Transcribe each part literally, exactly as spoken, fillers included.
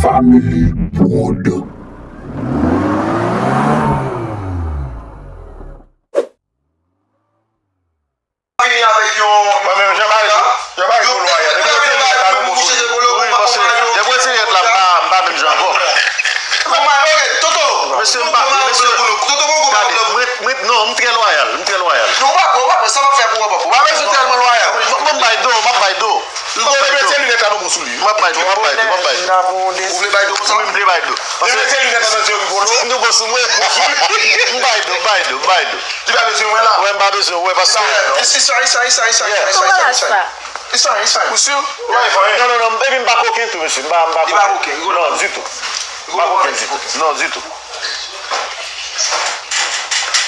Family Prod. Fini avèk yon. Mwen menm, jan bagay, jan bagay yo lwayal. Depi yo te lwayal, wi, paske depi yo te lwayal la, m pa, m pa menm jan ankò. Mesye, m pa, mesye, gade, mwen, mwen, non, m trè lwayal, m trè lwayal. Non, ou pa, ou pa, sa m ap fè pou ou, ou pa bezwen tèlman lwayal. Mwen, mwen bay do, m ap bay do. Ou mete linèt la nan bon sou li. M ap bay do, m ap bay do, m ap bay do. Ou vle bay do konsa? Wi, m vle bay do. Paske mete linèt la nan zye Rigolo. Nou bon sou mwen. M bay do, m bay do, m bay do. Li pa bezwen wè la. Wè, m pa bezwen wè, paske It's, it's fine, it's fine, it's fine, it's fine, it's fine, it's fine, it's fine. It's fine, it's fine. Ou si? Non, non, non, epi m pa koken tou, mesye. M pa, m pa koken. Li pa koken, Rigolo. Non, ditou. M pa koken ditou. Non, ditou.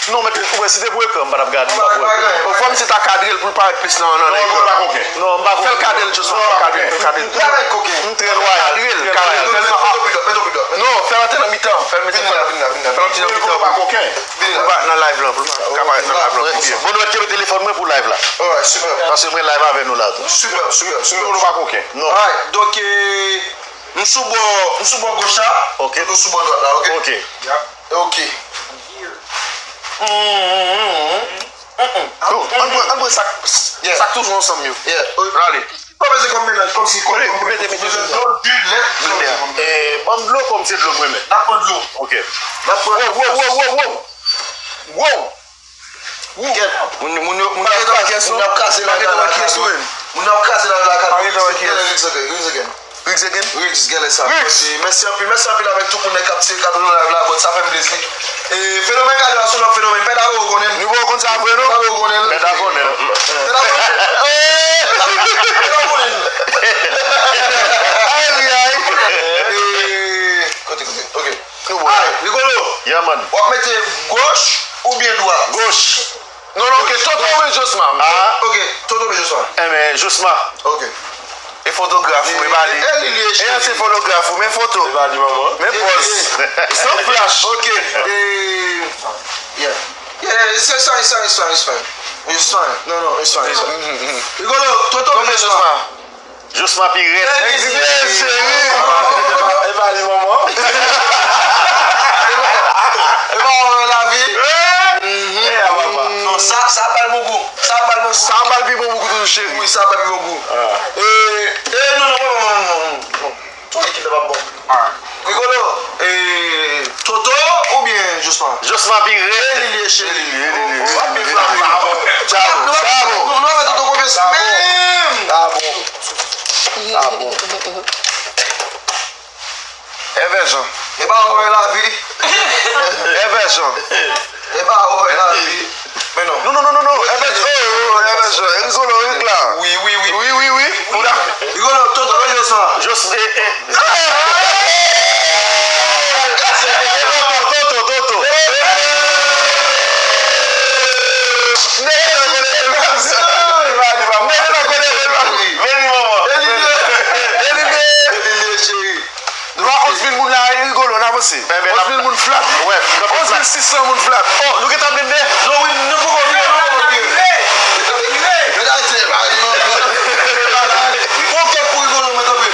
Non, men ou wè, si te pou ekran, m pa t ap gade, m pa pou ekran. Fò misye ta kadre l pou l parèt plis nan, nan, nan ekran. Non, m pa koken. Non, m pa koken. Fè l kadre l, Joshua, fè l kadre l, fè l kadre l. M trè lwayal, m trè lwayal. Fè l nan, non, fè l antre nan mitan, fè l mete fè l. Vin la, vin la, vin la. Fè l antre nan mitan. Vin la. Pou l pa nan live lan, pou l pa ka parèt nan live lan pi byen. Bon, nou mèt kenbe telefòn mwen pou live la. Alright, super. Paske mwen live avè nou la tou. Super, super, super. Ou pa koken. Non. Alright, donk, eh, M sou bò, m sou bò goch la. Ok. Ou sou bò dwat la, ok? Ok. Ok. Mm, mm, mm, mm. Yo, ann pran, ann pran sa k, sa k toujou ansanm yo. Yeah. Prale. Pa bezwen kòm melanj, kòmsi, kòm, kòm, mete, mete dlo, dlo, dlo, lèt. Eh, ban m dlo kòm se dlo mwen menm. N ap pran dlo. Ok. N ap pran. Wow, wow, wow, wow, wow. Wow. Kèt, moun, moun yo, moun yo ap kraze la, la, la, la, la. Moun yo ap kraze la, la, la, la. Rigs again, Rigs again. Rigs again? Rigs, gèlè sa. Rigs. Mèsi anpil, mèsi anpil avèk tout moun k ap tire kado nan live la, bon, sa fè m plezi. E fenomèn gade a se yon lòt fenomèn, pèda ou konnen. Nou poko konn sa vre non. Pèda ou konnen. Pèda konnen. Pèda konnen. Pèda konnen. Ay, ay. E, kote, kote, ok. Alright, Rigolo. Yeah, man. W ap mete goch oubyen dwat? Goch. Non, non, ok, Toto oubyen Josma? Ah. Ok, Toto oubyen Josma? Enben, Josma. Ok. E fotograf ou, e pa li. E li, li, e se fotograf ou, men foto. E pa li, manman. Men pòz. San flash. Ok. E, yeah. Yeah, it's, it's fine, it's fine, it's fine, it's fine. It's fine. Non, non, it's fine, it's fine. Rigolo, Toto oubyen Josma? Josma pi rèd. Egziste, cheri. E pa li, manman. E pa ou, lavi. Non, sa, sa bal bon gou. Sa bal bon gou. Sa bal pi bon gou toujou, cheri. Wi, sa bal pi bon gou. E, e, non, non, non, non, non, non. Tout ekip la pa bon. Rigolo, e, Toto oubyen Josma? Josma pi rèd. E li li ye, cheri. E li li ye, e li li ye. W ap byen frape. Sa bon, sa bon. Nou, nou fè Toto konfyans menm. Sa bon. Sa bon. Evèjan. E pa ou wè lavi. Evèjan. E pa ou wè lavi. Men non. Non, non, non, non, non. Evèjan, oh, oh, Evèjan. Rigolo, Rigla. Wi, wi, wi. Wi, wi, wi. Rigolo, Toto, Josma. Jos, eh, eh. Toto, Toto, Toto. Nèg la konnen. Nèg la konnen. Vini, manman. Eli, eli, cheri. Nou a onz mil moun la, Rigolo, n avanse. Onz mil moun flat. Onz mil sis san moun flat. Oh, nou gentan blende? Non, wi, nou poko vire, nou poko vire. Gon kèk pou Rigolo, mwen kanpe.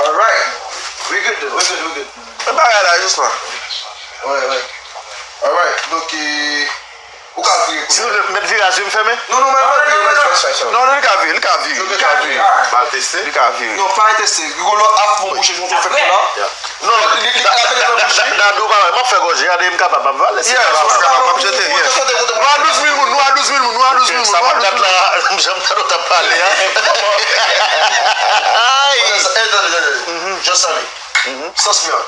Alright. We good, we good, we good. Men bagay la, Josma. Wè, wè. Alright, donk, eh, ou ka vire. Si nou mèt vire a zye m fèmen? Non, non, mèt pa vire, mèt pa vire. Non, non, li ka vire, li ka vire, li ka vire. Ba l teste? Li ka vire. Non, pa teste. Rigolo ap fè yon bouche, nou fè pou la. Non, li, li, li ap fè yon bouche. Dadou pa, m ap fè gòje, gade m kapab, m ap vale. Yes, ou kapab, m ap jete, yes. Nou a douz mil moun, nou a douz mil moun, nou a douz mil moun. Sa pa dat la, jan m t ap pale a. Ay! Just ale. Sans mwen.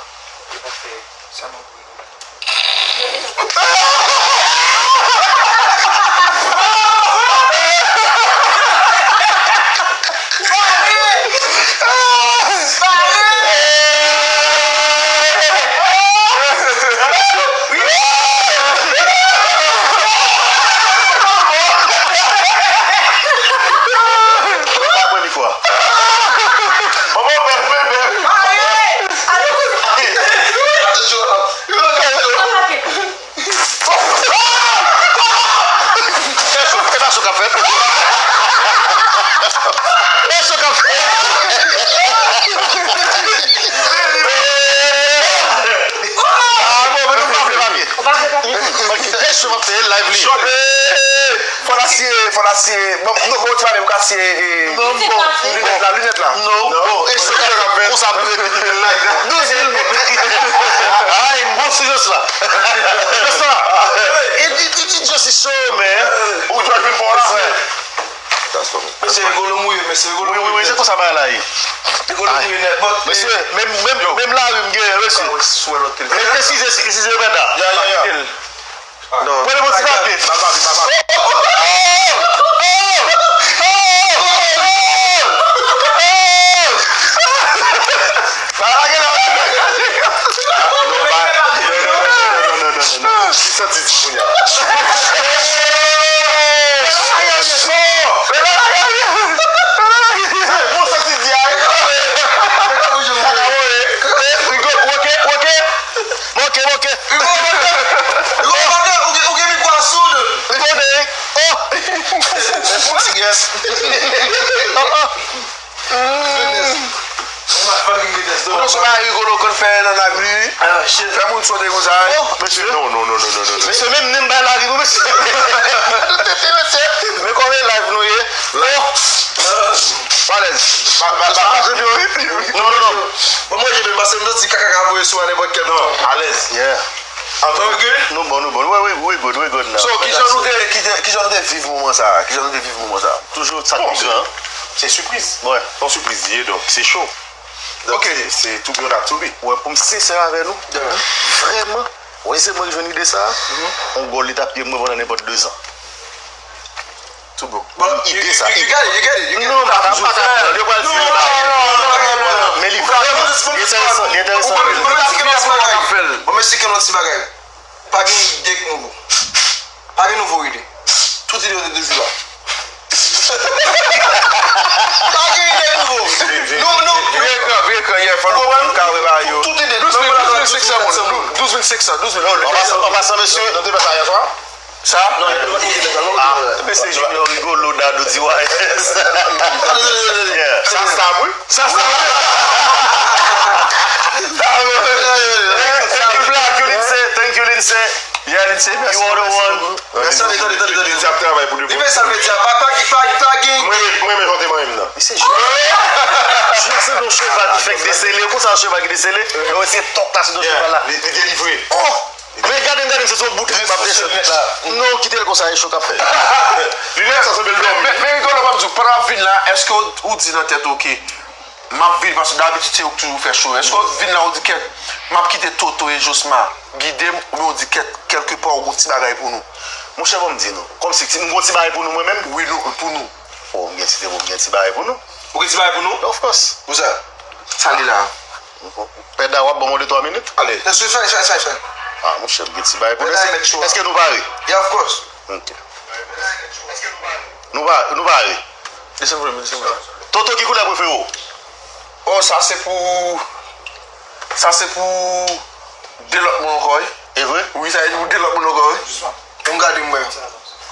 E pa sa k ap fèt. E sa k ap fèt. Ah, bon, men nou pa vle papye. Ok, e sa k ap fèt, live li. Fò n asiye, fò n asiye. Bon, nou, bon, ti pale, m ka asiye, eh, bon, bon, linèt la, linèt la. Non, bon, e sa k ap fèt. Konsa pou rete live. Douz mil moun. Ay, m bon sou jòs la. Jòs la. E di, di, di, jòs li cho, men. Ou jòs vin fò la. Mesye, Rigolo mouye, mesye, Rigolo mouye. Wi, wi, wi, se konsa bagay la ye. Rigolo mouye nèt, but, mesye, menm, menm, menm lari m genyen, mesye. Ou wè lòt telefòn. Eskize, eskize, Bèna. Ya, ya, ya. Pran yon ti papye. Pa lage la. Non, pa. Non, non, non, non, non, non, non, non. Ki santi di kounye a? Bon santi di a. Woke, woke, woke, woke. Ou gen mikwo a soud. Li konnen, wi. Oh! Ti gès. Oh, oh. Ou nan sou bagay Rigolo konn fè nan lavi. Fè moun sote konsa. Oh, mesye. Non, non, non, non, non, non, non. Mesye, menm nen m bay lari pou mesye. Tete, mesye. Men kòman live nou ye? Oh. Alèz. Ba, ba, ba, ba. Non, non, non. Bon, mwen, je vais passer, m santi kaka ka voye sou a nenpòt kèl moman. Alèz. Yeah. Antanke? Nou bon, nou bon. We, we, we good, we good now. So, kijan nou te, kijan, kijan nou te viv moman sa a? Kijan nou te viv moman sa a? Toujou sa ki gran. Se sipriz. Wi. Yon sipriz li ye, donk se cho. Donk, se, se to be or not to be. Wè, pou m sensè avè nou, vrèman, wè, se mwen ki jwenn ide sa a. Yon gòl li t ap ye mwen pandan nenpòt dezan. Tou bon. Bon, ide sa. You get it, you get it. Non, pa ta, pa ta. Yo pral di li pa. Men li vrèman, li enteresan, li enteresan. Bon, men si ke yon ti bagay. Pa gen ide k nouvo. Pa gen nouvo ide. Tout ide yo te toujou la. Pa gen ide nouvo. Nou, nou, vye ekran, vye ekran, yè, fò nou, nou ka wè bagay yo. Tout ide. Douz mil, douz mil senk san moun. Douz mil senk san, douz mil. An pasan, an pasan, mesye. Nou te fè sa yè swa? Sa? Ah, mesye Junior Rigolo, Dadou D Y S. Yeah. Sa stab, wi. Sa stab, wi. Thank you, Black. Thank you, Lindsay. Thank you, Lindsay. Yeah, Lindsay, you are the one. Mèsi, tande, tande, tande, tande. Lindsay ap travay pou de bon. Li fè sa l vle di a. Pa, pa, pa, pa gen. Mwen, mwen, mwen, mwen, mwen, mwen, mwen. Misye jwe. Jwe se yon cheval ki fèk desele. Konsa yon cheval ki desele. Yo, se tòk la, se yon cheval la. Li, li delivre. Oh! Men gade m, gade m, se yon bout rit m ap deside la. Non, kite l konsa, e cho k ap fè. Linèt sa sanble l dòmi. Men, men, men, Rigolo, ban m di w, pandan w ap vin la, èske w, ou di nan tèt ou, "Ok, m ap vin," paske dabitid se ou k toujou fè cho. Èske w vin la, ou di, "Kèt, m ap kite Toto e Josma gide m," oubyen w di, "Kèt, kèlkepa, ou gon ti bagay pou nou"? Monchè, ban m di nou, kòmsi ti, m gon ti bagay pou nou, mwen menm? Wi, nou, pou nou. Oh, m gen ti, m gen ti bagay pou nou. Ou gen ti bagay pou nou? Of course. Pou sa? Sa li la. Pèda, w ap ban mwen de twa minit? Ale. Fè, fè, fè, fè, fè. Ah, monchè, m gen ti bagay pou nou. Èske, èske nou pare? Yeah, of course. Ok. Nou pa, nou pare. Desann vòlim, desann vòlim. Toto, ki koulè prefere w? Oh, sa se pou, sa se pou de lòt moun ankò, wi. E vre? Wi, sa se pou de lòt moun ankò, wi. Bon, gade m wè.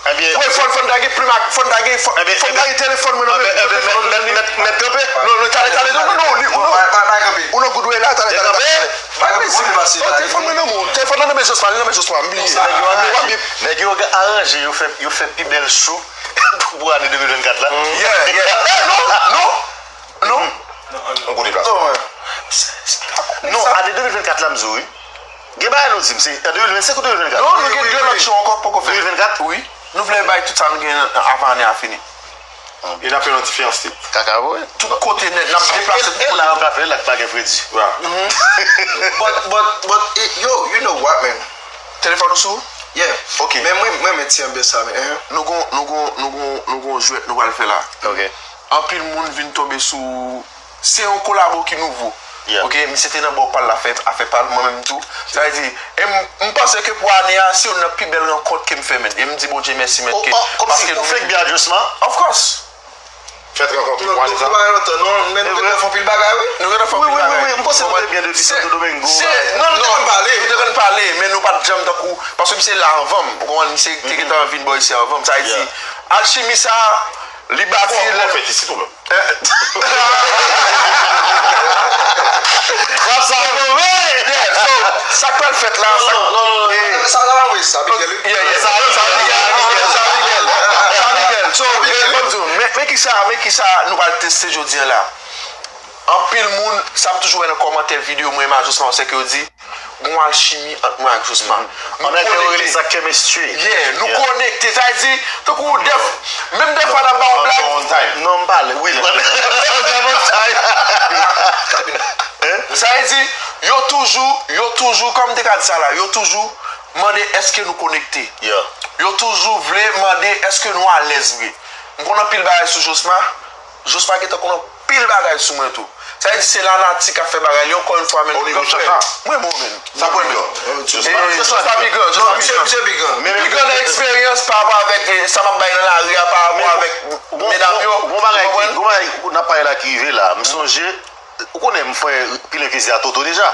Ebyen, wi, fò, fò n ta gen plim ak, fò n ta gen, fò, ebyen, fò n ta gen telefòn mwen nan men. Ebyen, mèt, mèt, mèt kanpe. Non, non, talè, talè, non, non, non, li, ou nan, pa, pa, pa kanpe. Ou nan good way la, talè, talè, talè. Pa kanpe, si li pase la. Telefòn mwen nan men, telefòn nan nan men Josma, li nan men Josma, m bliye. Nèg yo aranje, nèg yo aranje, yo fè, yo fè pi bèl show pou ane de mil vennkat la. Yeah, yeah. Non, non, non. On kote plas. Non, ane de mil vennkat la, m di w, wi. Gen bagay nou di m, se an de mil vennsenk ou de mil vennkat? Non, nou gen de lòt show ankò k poko fèt. De mil vennkat? Wi. Nou vle bay tout sa nou gen avan ane a fini. E n ap fè yon diferans tit. Kaka vre. Tout kote nèt, n ap deplase tout kote. E la, yo ka fè la k pa gen fredi. But, but, but, eh, yo, you know what, man? Telefòn ou sou? Yeah. Ok. Men mwen, mwen, mwen ti anbyans sa, men, eh. Nou gon, nou gon, nou gon, nou gon jwèt nou pral fè la. Ok. Anpil moun vin tonbe sou Se yon kolabo ki nouvo. Yeah. Ok, misye te nan bò pa l la fè afè pa l, mwen menm tou. Sa vle di, e m, m panse ke pou ane a, se youn nan pi bèl rankont ke m fè, men. E m di Bondye mèsi, men, ke, oh, oh, kòmsi paske ou fèk byen adjèsman? Of course. Fèt rankont pou ane sa? Nou pa gen lontan, non, men nou te fè anpil bagay, wi. Nou te fè anpil bagay. Wi, wi, wi, m panse nou te byen depi Santo Domingo. Non, nou te konn pale, nou te konn pale, men nou pa t janm tankou, paske misye la anvan m, ou konprann, misye te gentan vin bò isi anvan m. Sa vle di, Alchimi sa, li bati. Bon, bon, fèt isit ou menm. Wap sa move. Yeah, so, sa k pral fèt la, sa. Non, non, non, non. Sa, sa pa move, sa, Miguel, wi. Yeah, yeah, sa, sa, Miguel, Miguel, sa, Miguel. Sa, Miguel. So, eh, ban m di w, men, men kisa, men kisa nou pral teste jodi a la. Anpil moun, sa m toujou wè nan kòmantè videyo mwen, Emma Josma, se ke yo di, gon alchimi ant mwen ak Josma. An anglè, yo rele sa chemistry. Yeah, nou konekte. Sa vle di, tankou dèf, menm dèfwa n ap ba yon blag. Non, m pale, wi. Sa vle di, yo toujou, yo toujou, kòm m te ka di sa la, yo toujou mande èske nou konekte. Yo toujou vle mande èske nou alèz vre. M konn anpil bagay sou Josma. Josma gentan konn anpil bagay sou mwen tou. Sa vle di se lanati k ap fè bagay li, ankò yon fwa, men. Mwen bon, men. Sa premye. Josma pi gran, Josma pi gran. Misye, misye pi gran. Li pi gran nan eksperyans pa rapò avèk, eh, sa m ap bay nan lari a, pa rapò avèk medam yo. Gon bagay ki, gon bagay n ap pale la ki rive la. M sonje, ou konnen m fè pil envesti a Toto deja.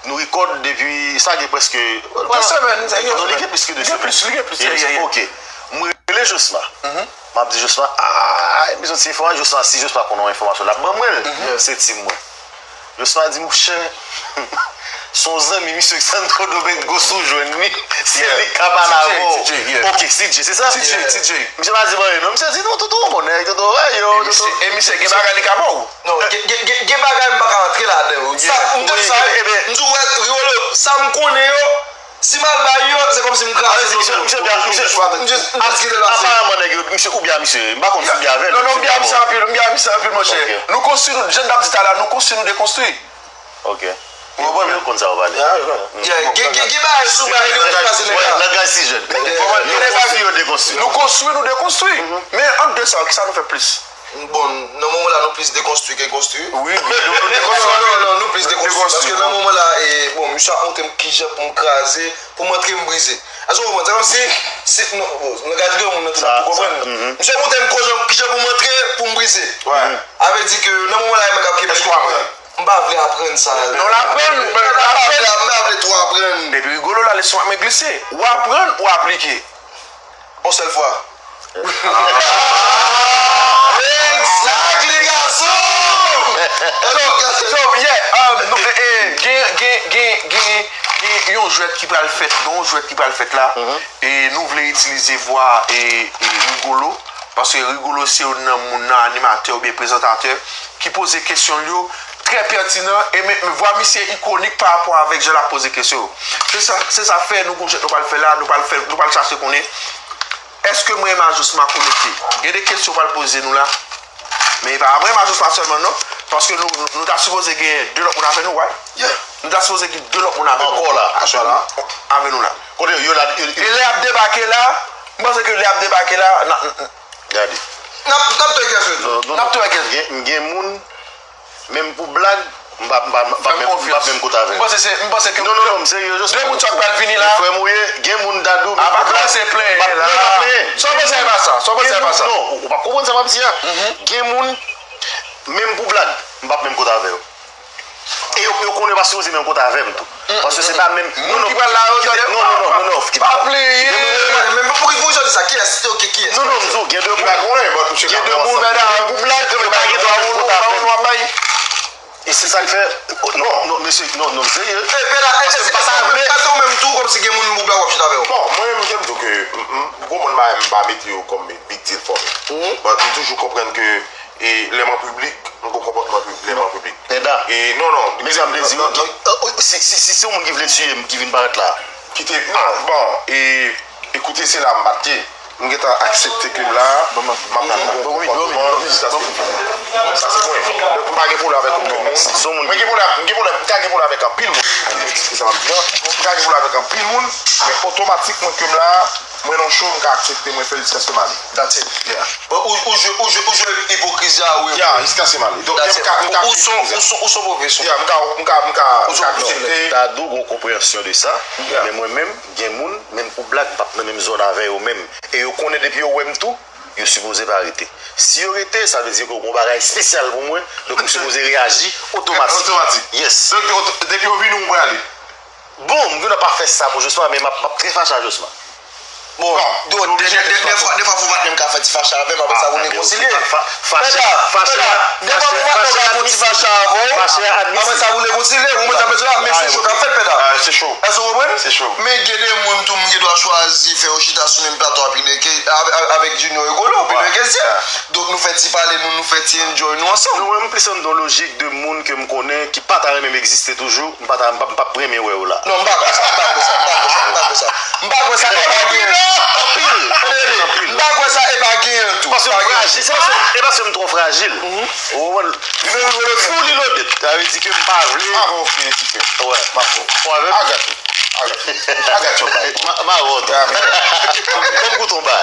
Nou rekòd depi, sa gen prèske de semèn. Non, li gen plis ke de semèn. Li gen plis, li gen plis. Ok. M rele Josma. M ap di Josma, ah, m bezwen ti enfòmasyon. Josma, si Josma konn yon enfòmasyon, l ap ban mwen l. Se tim mwen. Josma di, monchè, se yon zanmi misye Santo Domingo si w jwenn li, se li k ka pale avè w. Ok, C J, se sa? C J, C J. Misye pa di m anyen non. Misye di, non, Toto, ou konnen, Toto, hey, yo, Toto. E misye gen bagay li ka ba w. Non, gen, gen, gen, gen bagay m pa ka antre ladan yo. Sa, m te di sa, m di w, wè, Rigolo, sa m konnen yo, si m al bay yo, se kòmsi m kraze zòt yo. Misye, misye, misye, misye, misye, misye, aparamman, nèg yo, misye, ou byen misye, m pa konn si m byen avè l. Non, non, m byen misye anpil, m byen misye anpil, monchè. Nou konstwi nou, jan n ap di talè a, nou konstwi nou dekonstwi. Ok. Ou konprann? Yo konn sa w pale. Yeah, gen, gen, gen bagay sou bagay yo te pase nèg la. Langaj ti jèn. Nou konstwi, yo dekonstwi. Nou konstwi, nou dekonstwi. Men ant de sa yo, kisa nou fè plis? Bon, nan moman la, nou plis dekonstwi ke konstwi. Wi, nou, nou dekonstwi. Non, non, non, nou plis dekonstwi. Paske nan moman la, e, bon, misye ap montre m kijan pou m kraze, pou m antre, m brize. Èske w konprann? Se kòmsi, si, non, bon, langaj granmoun nan tou, ou konprann? Misye montre m kijan, kijan pou m antre, pou m brize. A vle di ke nan moman la, e mwen k ap kenbe. Èske w aprann? M pa vle aprann sa. Non, l aprann, men l aprann. M pa vle, m pa vle twò aprann. Depi Rigolo la, leson ap men glise. Ou aprann, ou aplike. Yon sèl fwa. Exactly, gason! So, so, yeah, um, nou, eh, eh, gen, gen, gen, gen, gen yon jwèt ki pral fèt, gen yon jwèt ki pral fèt la. E nou vle itilize vwa, eh, eh, Rigolo, paske Rigolo se youn nan moun nan, animatè oubyen prezantatè ki poze kesyon l yo trè pètinan, e men, men vwa misye ikonik pa rapò avèk jan l ap poze kesyon yo. Se sa, se sa fè nou gon jwèt nou pral fè la, nou pral fè, nou pral chache konnen èske mwen Emma Josma konekte. Gen de kesyon yo pral poze nou la, men e pa mwen Emma Josma sèlman non, paske nou, nou, nou ta sipoze gen de lòt moun avè nou, right? Nou ta sipoze gen de lòt moun avè nou. Ankò la. Aswè la. Avè nou la. Kote yo la, yo, yo. E lè y ap debake la, m panse ke lè y ap debake la, n a, n, n, gade. N ap, n ap tou wè kiyès yo tou. N ap tou wè kiyès. Gen, gen moun, menm pou blag, m pa, m pa, m pa menm, m pa menm kote avè l. M panse se, m panse ke non, non, non, m serye, de moun sa k pral vini la. Frè m ou ye, gen moun Dadou, menm pou blag, m pa, m pa plenyen. Sa w panse pa sa, sa w panse pa sa. Non, ou, ou pa konprann sa m ap di a. Gen moun, menm pou blag, m pa menm kote avè yo. E yo, yo konnen yo pa sipoze menm kote avè m tou. Paske se pa menm. Non, non, kite, non, non, non, non, non, kite. Pa plenyen. Men, men, men pou ki, pou ki sa w di sa? Kiyès? Ok, kiyès? Non, non, m di w, gen de moun. Gen de moun, pou blag, yo pa gen dwa menm kote avè m. E se sa k fè, non, non, mesye, non, non, m serye. Paske m pa ta vle. Èske ou menm tou, kòmsi gen moun pou blag w ap chita avè yo? Bon, mwen menm, jan m di w ke, m, m, gwo moun pa, m pa mete yo kòm big deal for me. But m toujou konprann ke E lè m an piblik, m gon konpòtman pib-, lè m an piblik. Pèda. E non, non. Mezanmi, mezanmi, non, non. Si, si, si, si yon moun ki vle tiye m, ki vin parèt la. Kite, non, bon, e, ekoute, se la m pa t ye. M gentan aksepte ke m la, m ap nan yon konpòtman jiskaske m fini. Sa se mwen. Donk, m pa gen pwoblèm avèk okenn moun. Mwen gen pwoblèm, m gen pwoblèm, m ka gen pwoblèm avèk anpil moun. Se sa m ap di a. M ka gen pwoblèm avèk anpil moun, men otomatikman ke m la, mwen nan show, m ka aksepte, mwen fè l jiskaske m ale. That's it. Yeah. Bon, ou, ou jwe, ou jwe, ou jwe ipokrizi a, wi. Yeah, jiskaske m ale. Donk, yeah, m ka, m ka aksepte. Ou son, ou son, ou son pwofesyonèl. Yeah, m ka, m ka, m ka, m ka aksepte. Dadou gon konpreyansyon de sa, yeah, men mwen menm, gen moun, menm pou blag, m p ap nan menm zòn avè yo menm. E yo konnen depi yo wè m tou, yo sipoze pa rete. Si yo rete, sa vle di ke gon bagay espesyal pou mwen, donk m sipoze reyaji otomatik. Otomatik. Yes. Donk, yo, depi yo vini, ou prale. Bon, m gen dwa pa fè sa pou Josma, men m ap, m ap trè fache a Josma. Bon, dèfwa, dèfwa, fò w pa t menm ka fè ti fache avè m, apre sa, ou rekonsilye. Pèda, pèda, dèfwa, fò w pa t menm ka fè ti fache avè w, apre sa, ou rekonsilye. Ou konprann sa m vle di w la? Men se cho k ap fèt, pèda. Èske w konprann? Men gen de moun tou, m gen dwa chwazi fè yo chita sou menm plato a pi lwen ke, avè-, avè-, avèk Junior Rigolo, pi lwen ke syèl. Donk, nou fè ti pale nou, nou fè ti enjoy nou ansanm. Non, mwen, m plis anndan lojik de moun ke m konnen ki pa ta renmen m egziste toujou, m pa ta, m pa, m p ap renmen wè yo la. Non, m pa kwè sa, m pa kwè sa, m pa kwè sa, m pa kwè sa. M pa kwè sa, e pa genyen. Anpil, anpil, anpil. M pa kwè sa, e pa genyen tou. Paske m frajil, se paske, e paske m twò frajil. Ou konprann? Fully loaded. Sa vle di ke m pa vle. Ah, ok, ti fè. Wè. M pa kwè. Ou avè m? I got you. I got you. I got your back. Ma, ma wont. Kòm kouton ba.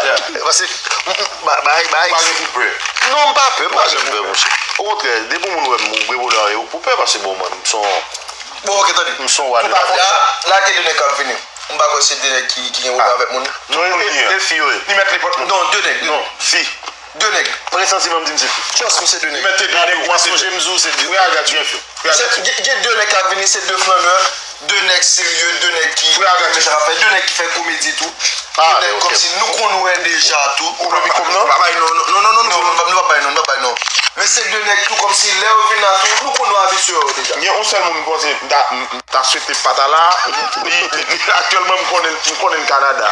Paske, m, m, ba, ba, ba, ou pa gen pou pè. Non, m pa pè, m pa janm pè, monchè. Okontrè, depi yon moun wè m, ou gen pwoblèm avè l, ou pou pè, paske bon, mwen, m son, bon, ok, tande. M son wa de la. La, la, gen de nèg k ap vini. M pa kwè se de nèg ki, ki gen pwoblèm avèk moun. Non, e, e, e fi yo ye. Li mèt li pot moun. Non, de nèg, de nèg. Non, fi. De nèg. Presantiman m di m se fi. Trust me, se de nèg. Li mèt te de nèg. Mwen sonje m di w se de. Gen, gen de nèg k ap vini, se de flannè, de nèg serye, de nèg ki renmen sa k ap fèt, de nèg ki fè komedi tou. De nèg kòmsi nou konn wè deja tou. Ou pran mikwo m nan? Pa bay non, non, non, non, non, nou p ap, nou p ap bay non, nou p ap bay non. Men se de nèg tou kòmsi lè yo vin la tou, nou konn nou abitye wè yo deja. Gen yon sèl moun m panse m ta, m, m ta swete pa ta la, li, li, li, aktyèlman m konnen, m konnen l Kanada.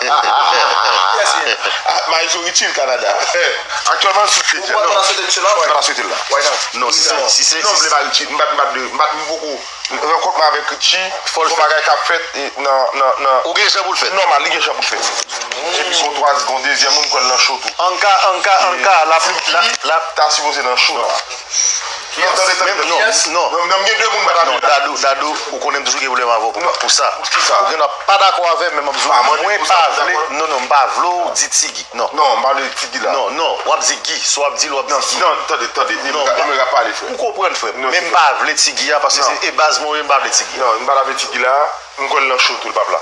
Kiyès li ye? Ah, Maestro Richie l Kanada. Aktyèlman l sou stage la. Ou pa ta swete misye la, wè? M pa ta swete l la. Why not? Non, si se, si se, non, m vle pa Richie, m pa, m pa, m pa, m poko rankont mwen avèk Richie, gon bagay k ap fèt, e, nan, nan, nan. Ou gen jan pou l fèt. Nòmal, li gen jan pou l fèt. Epi gon twa, gon dezyèm moun, m kwè l nan cho tou. Anka, Anka, Anka, la, la, la. Ta sipoze nan cho la. Tande, tande, tande. Non, non. Non, non, m gen de moun m pa ta vle la. Dadou, Dadou, ou konnen m toujou gen pwoblèm avè w pou, pou sa. Ou gen dwa pa dakò avè m, men m ap di w, mwen pa vle, non, non, m pa vle w di Ti Guy. Non. Non, m pa vle Ti Guy la. Non, non, w ap di Guy. Si w ap di l, w ap di Guy. Non, tande, tande. Non, m pa, m pa pale, frè. Ou konprann, frè m. Men m pa vle Ti Guy a, paske se, e baz mwen, m pa vle Ti Guy a. Non, m pa ta vle Ti Guy la. M kwè l nan cho tou, l p ap la.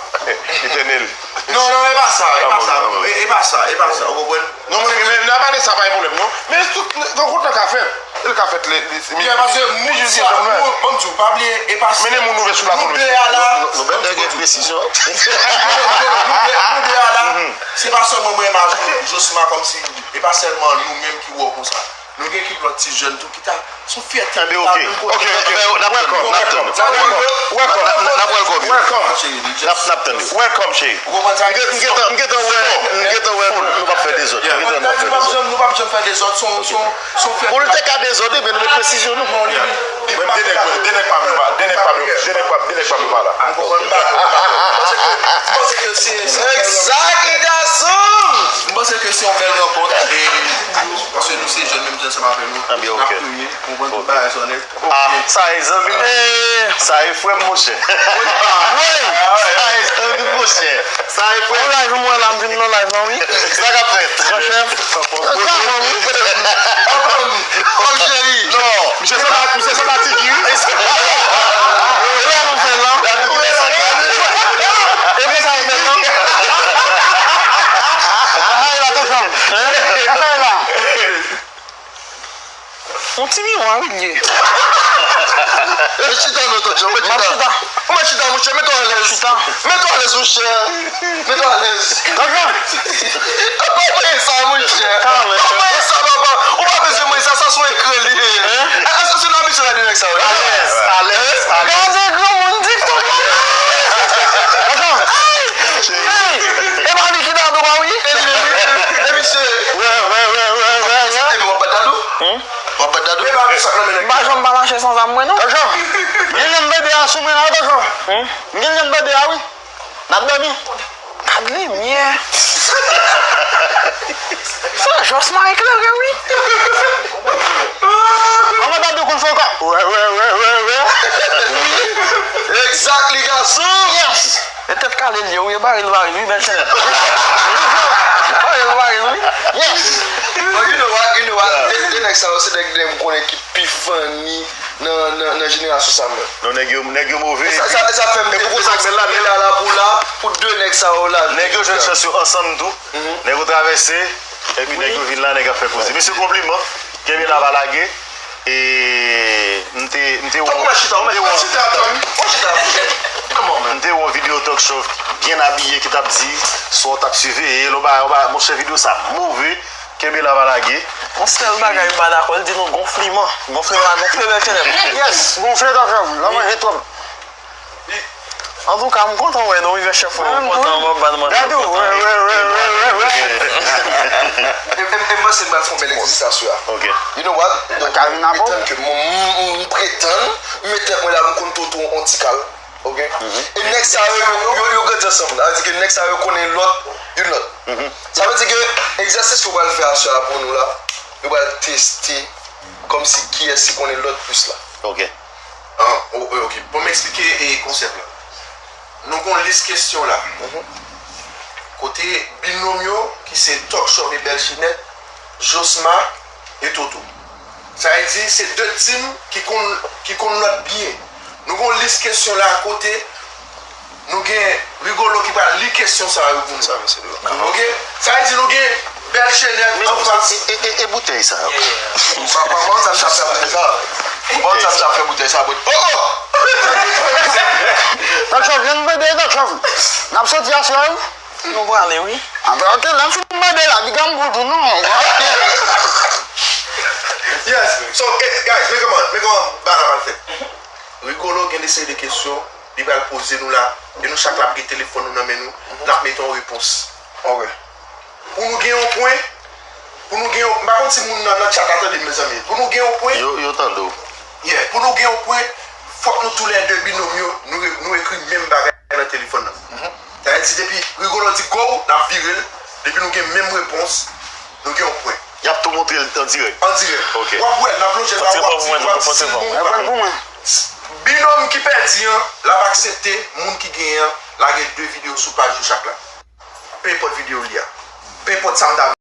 Etènèl. Non, non, e pa sa, e pa sa. E, e pa sa, e pa sa. Ou konprann? Non, men, men, n a pale sa, pa gen pwoblèm, non. Men tout, tout, tout, tout ka fèt. Li ka fèt, li, li, li, paske li jis gen moun, bon, di w, pa bliye, e pa sa. Mennen moun ouvè sou plato nou. Nou de a la. Nou, nou, nou, nou, nou, nou de a la. Se pa sèlman mwen, Majo, Josma, kòmsi, e pa sèlman nou menm ki wè w konsa. Nou gen ekip lòt ti jèn tou ki ta, se yon fyète. Enben, ok. Ok, ok. N ap tann, n ap tann. Welcome. N ap, n ap welcome yo. Welcome. N ap, n ap tann yo. Welcome, cheri. Ou konprann sa? M gen, m gentan, m gentan wè, m gentan wè nou, nou p ap fè dezòd. M gentan wè nou p ap fè dezòd. Nou p ap janm fè dezòd. Se yon, se yon, se yon fyète. Bon, nou te ka dezòde, men nou met presizyon nou. Mwen, de nèg, de nèg pa m yo pa, de nèg pa m yo, de nèg pa m, de nèg pa m yo pa la. Ou konprann? M panse ke, m panse ke se, se. Exactly, gason! M panse ke se yon bèl rankont, e, paske nou se jèn, menm jan ansanm avè nou. N ap touye, ou konprann, tout bagay sa nèt. Ah, sa e zanmi m. Sa e frè m, monchè. Wi, sa e zanmi m, monchè. Sa e frè m. Yon live m wè la, m vin nan live la, wi. Sa k ap fèt? Monchè, sa bon, wi. Kòm cheri. Non, misye se pa, misye se pa Ti Guy, wi. E la nou fè l lan. E konsa nou fè l lan. Kaka e la, tonton. Kaka e la. Yon ti miwa, wi, l ye. Chita non, tonton, mwen chita. Mwen chita, monchè, mete w alèz. Chita. Mete w alèz, monchè. Mete w alèz. Tonton. Apa mwen sa, monchè? Apa mwen sa, papa? Ou pa bezwen mwen sa, sa se yon ekran li ye. Èske se nan misye la de nèg sa yo? Alèz, alèz, alèz. Gade granmoun TikTok la. Tonton. Hey! E pa li ki Dadou a, wi. E li menm, wi. E misye. Wè, wè, wè, wè, wè, wè. Epi w ap bat Dadou? Hmm? W ap bat Dadou? M pa janm pa mache san zam mwen, non. Tonton. M gen lè m bebe a sou mwen la, tonton. Hmm? M gen lè m bebe a, wi. N ap dòmi. Gad limyè. Sa Josma eklere, wi. Anmwey Dadou konn fè ankò. Wè, wè, wè, wè, wè. Exactly, gason. Yes. E tèt kale l ye, wi, e bare l bare l, wi, bèl chèlèt. Bare l bare l, wi. Yes. But you know what, you know what? De, de nèg sa yo, se nèg, nèg m konnen ki pi funny nan, nan, nan jenerasyon sa, mwen. Non, nèg yo, nèg yo move. Sa, sa, sa fè m te fè la, la, pou la, pou de nèg sa yo la. Nèg yo jwenn chans yo ansanm tou. Nèg yo travèse, epi nèg yo vin la, nèg ap fè koze. Mesye, konpliman. Kenbe la, pa lage. E m te, m te wè, m te wè, m te wè yon videyo talk show byen abiye ki t ap di, sa w t ap siveye l, yon bagay, yon bagay, monchè, videyo sa move, kenbe la, pa lage. Yon sèl bagay m pa dakò, l di nou gonfliman. Gonfle la, gonfle bèl chenèt. Yes, gonfle dòk la, la manje twòp. Antouka, m kontan wè nou, rive chèf mwen, m kontan wè ban manje. Gade w, wè, wè, wè, wè, wè, wè. E, e, e m panse m pral fè yon bèl egzèsis aswè a. Ok. You know what? Donk, m pretann ke m, m, m pretann, m met tèt mwen la, m konn toto yon ti kal. Ok? E nèg sa yo, yo, yo, yo grandi ansanm. Sa vle di ke nèg sa yo konnen lòt, youn lòt. Sa vle di ke egzèsis ke w pral fè aswè a pou nou la, yo pral teste kòmsi kiyès ki konnen lòt plis la. Ok. Ah, o-, o-, ok. Bon, m eksplike e konsèp la. Nou gon lis kesyon la. Kote binòm yo, ki se Talk Shop e Bèl Chenèt, Josma e Toto. Sa vle di, se de team ki konn, ki konn lòt byen. Nou gon lis kesyon la kote nou gen Rigolo ki pral li kesyon sa yo pou nou. Sa, mesye, dlo. Ok? Sa vle di nou gen Bèl Chenèt anfas. E, e, e, e boutèy sa yo. Pa, pa, pa, sa, sa, sa, sa. Bon, sa, sa fè boutèy sa, bon. Oh, oh! Talk Shop, vin mande Talk Shop. N ap soti aswè, wi. Nou prale, wi. Ah, ben, ok, lè m fin mande la, piga m pou tou, non. Yes. So, eh, guys, men kòman, men kòman bagay la pral fèt. Rigolo gen de seri de kesyon, li pral poze nou la, e nou chak la ap gen telefòn nou nan men nou, n ap mete yon repons. Ok. Pou nou gen yon pwen, pou nou gen yon, m pa konn si moun nan, nan chat la tande m, mezanmi. Pou nou gen yon pwen, yo, yo tande w. Yeah, pou nou gen yon pwen, fòk nou toulède binòm yo, nou re-, nou ekri menm bagay nan telefòn nan. Sa vle di depi Rigolo di go, n ap vire l. Depi nou gen menm repons, nou gen yon pwen. Y ap tou montre l an dirèk. An dirèk. Ok. W ap wè l, n ap lonje l la, w ap di, w ap di l bon. Mwen pran pou mwen. Binòm ki pèdi an, l ap aksepte moun ki genyen an lage de videyo sou paj yo chak la. Pe enpòt videyo li a. Pe enpòt sa m ta